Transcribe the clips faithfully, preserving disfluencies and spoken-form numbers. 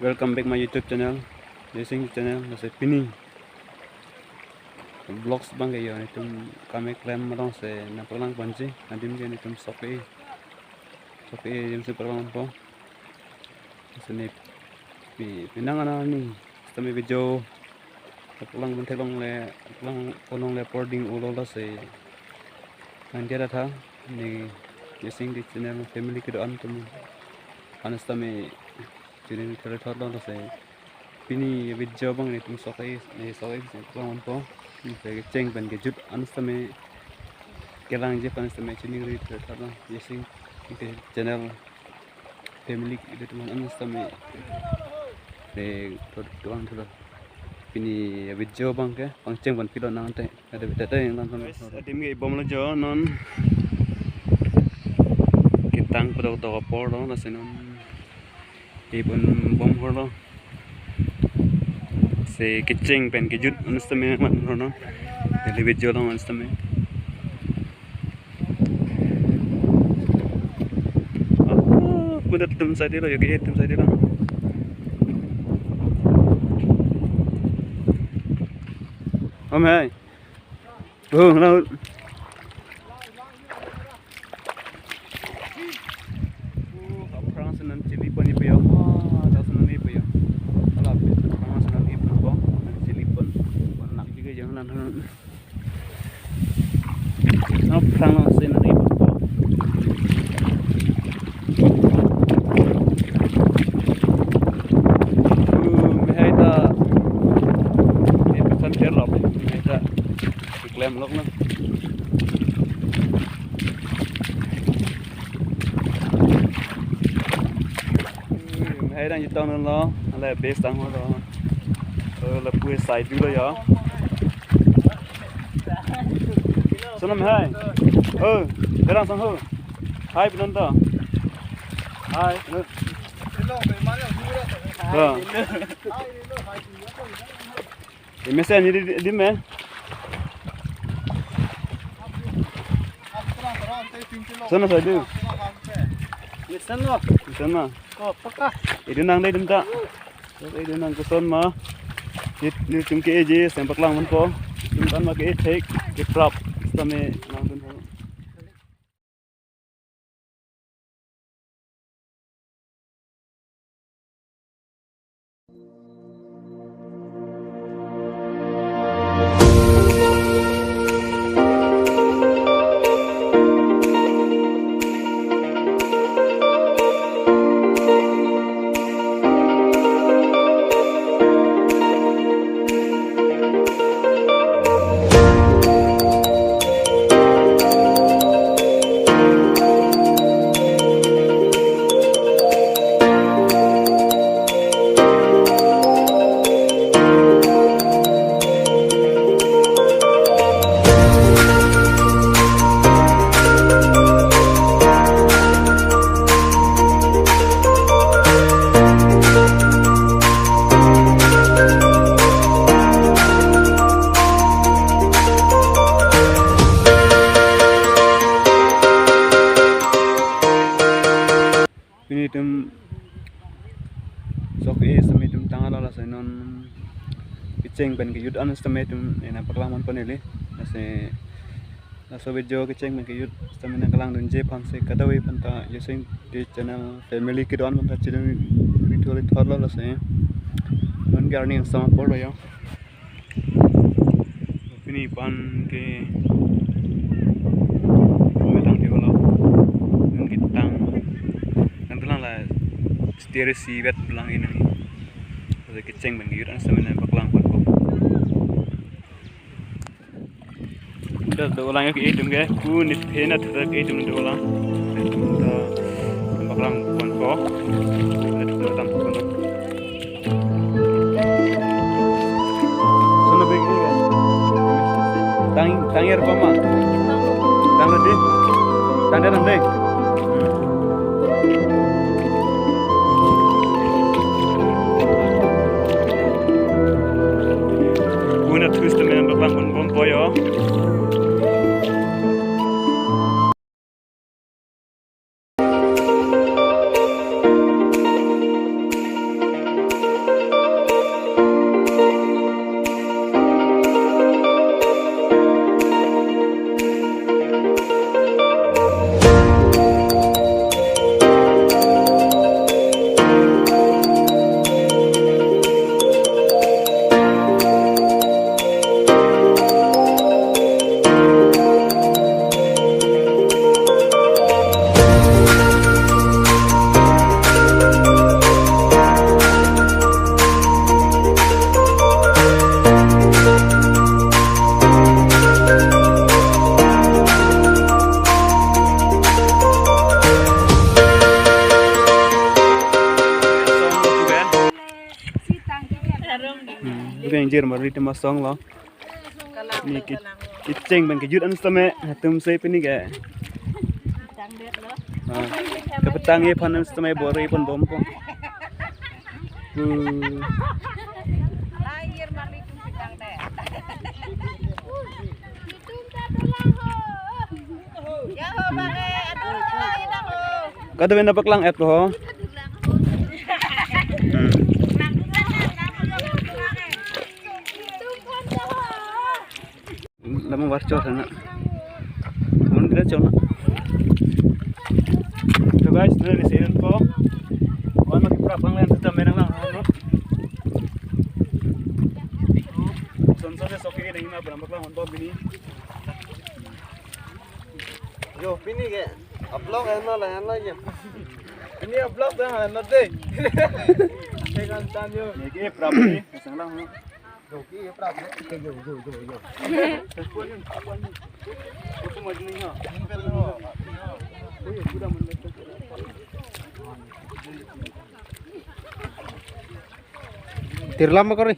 Welcome back my YouTube channel, Joysing channel. Lasi pini vlogs abang ke yo, netum kam keklem along si nangpaklang ponji, adim ke netum sok e, sok e, adim si paklang po. Lasi ne pi, pinang ana ni, sitame video paklang pon theklongle, paklang ponlongle apor ding-olo, lasi nangdiya tha, ne Joysing channel family kedo-an atum aphan sitame chini thelo thotlo, lasi pini video abang netum sok e, ne sok e si paklang ponpo. Lasi kecheng pen kejut an sitame kelangji aphan sitame chini thelo, Joysing channel family kedo atum an sitame, ne thot tuang thelo. Pini video abang ke pangcheng ponpilo nang te. Ada beda te yang nonton. Guys, adim ke ibomlo jo non. Ketang pada tok apor lo, lasi non ibom bom hor lo. Si kecheng pen kejut an sitame mat hor lo. Daily video lo an sitame. Oh, muda tum sai dilo, yogi tum sai dilo. Om hai. Oh, hello. Oh, kaprang senan chili pon ipo yo. Ah, ta senan ipo yo. Ala, kaprang senan ipo po. Chili pon. Pon nak juga jangan nan. Kaprang senan ipo po. Oh, mehai ta. Ini pesan terlop. Mehai ta. Keklem lok na. Hmm, hai dang chetong non lo, ala base tang ho lo. Oh, lapu sai du lo ya. Sonam hai. Oh, berang sang ho. Hai, pinanta. Hai, pinanta. Ya. Ini mesen ini di, di me. Sana saja. Di sana. Di sana. Ko peka. Itu nang deh denta. Itu nang koson ma. Di, di tum ke eje, sempak lang man po. Tum kan ma ke ethek, ke prap. Sitame nang dun. Pini itum sok e sitame itum tanglo, lasi non kecheng pen kejut an sitame itum ena paklang ponpo neli. Lasi laso video kecheng pen kejut sitame nangkelang dunji aphan si kadokave aphan ta Joysing channel family kedo-an aphan ta chini ri thelo thotlo, lasi non ke arni angsam apor lo ya. Pini pan ke metang thelo. Nang ketang. Nang telang la stair isi vet belang ini. Lasi kecheng pen kejut an sitame nangpaklang ponpo. Dak dolang ke itum ke, pu nit phena thak itum dolang. Paklang ponpo. Nit phena tam ponpo. Sana bagi ni kan? Tang, tang air pama. Tang nanti. Tang dia nanti. Una twist men baklang pon pon po yo. Hmm, bukan jir mari tema song lo. Ni ki, kecheng pen kejut an sitame, hatum se pini ke. Ah, kepetang e phan an sitame bor-i ponbompo. Hmm. Kada benda paklang et ho. Hmm. Lamang warcho sana. Mun dia chona. So guys, na ni seren ko. Wan ma kiprap bang len sita menang lang. Son son sok ke nang ma berambak lang honbom bini. Yo, pini ke vlog henlo la henlo yo. Pini vlog dah henlo deh. Saya kan tan yo. Ni ke prap ni, sang lang. Yo, ke prap ni. Yo, yo, yo, yo. Aku ni, aku ni. Aku mau jenis ha. Tirlam kori.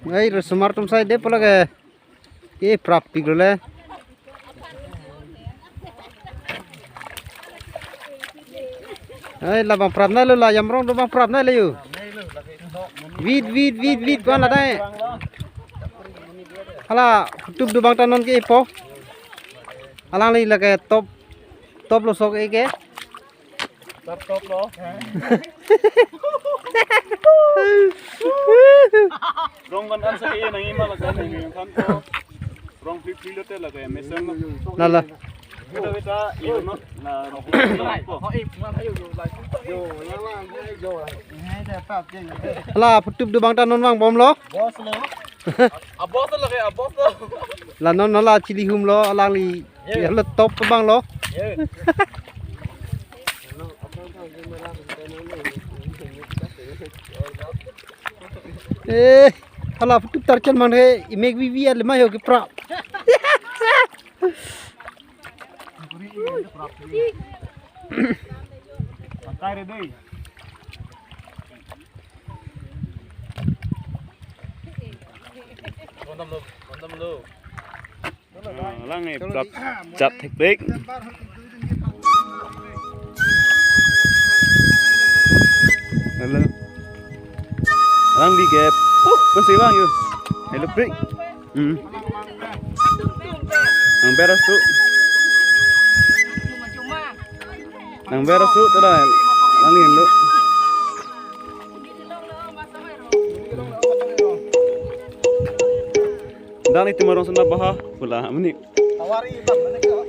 Ai, rosomar atum sai de pulo ke. Ke prap pik lo le. Ai, labang prap nai lo, la Jamrong do bang prap nai lo yo. Vit, vit, vit, vit, wan la dai. Hala, phutup do bang ta non ke po. Alangli lake top, top lo sok e ke. Top, top lo. Rong kan an sa e nang ima laga nang kan ko. Rong flip flip lote laga mesen lo. Nala. Kita kita ilo no na rong flip flip lo ko. Hala, phutup do bang ta non vangbom lo. Boss lo. Abos lo ke, abos lo. La non nala chili hum lo, alangli. Ye. Ya lo top bang lo. Ye. Eh, hala phutup tarchan mang he, imek vivi ale mai ho ke prap. Pakai re dei. Kondom lo, kondom lo. Ah, lang eh, prap chat thek thek. Hello. Lang di gap. Uh, masih bang yun. Hello, Pri. Hmm. Nang beres tu. Nang beres tu, tada. Lang di lu. Dang ni timarong sana baha pula meni. Tawari bang, mana kau?